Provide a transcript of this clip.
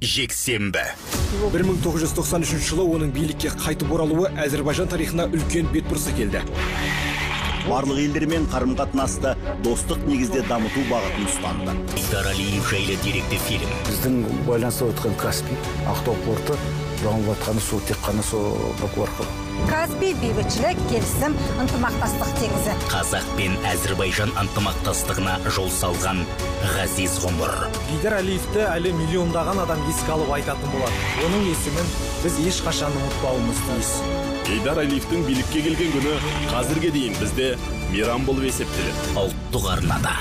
Жексенбі. 1993 жылы оның билікке қайтып оралуы Әзірбайжан тарихына үлкен бетбұрыс әкелді. Барлық елдермен қарым-қатынасты достық негізде дамыту бағытын ұстанды. Гейдар Алиев жайлы деректі фильм. Біздің байланыста өткен Каспий, Ақтау порты дамып жатқаны сол тек қана сол Баку арқылы. Каспий бейбітшілік, келісім, ынтымақтастық теңізі. Қазақ пен Әзірбайжан ынтымақтастығына жол салған ғазиз ғұмыр. Гейдар Алиевті әлі миллиондаған адам еске алып айтатын болады. Оның есімін біз ешқашан ұмытпауымыз тиіс. Гейдар Алиевтің билікке келген күні қазірге дейін бізде мейрам болып есептеледі. Ұлттық арнада.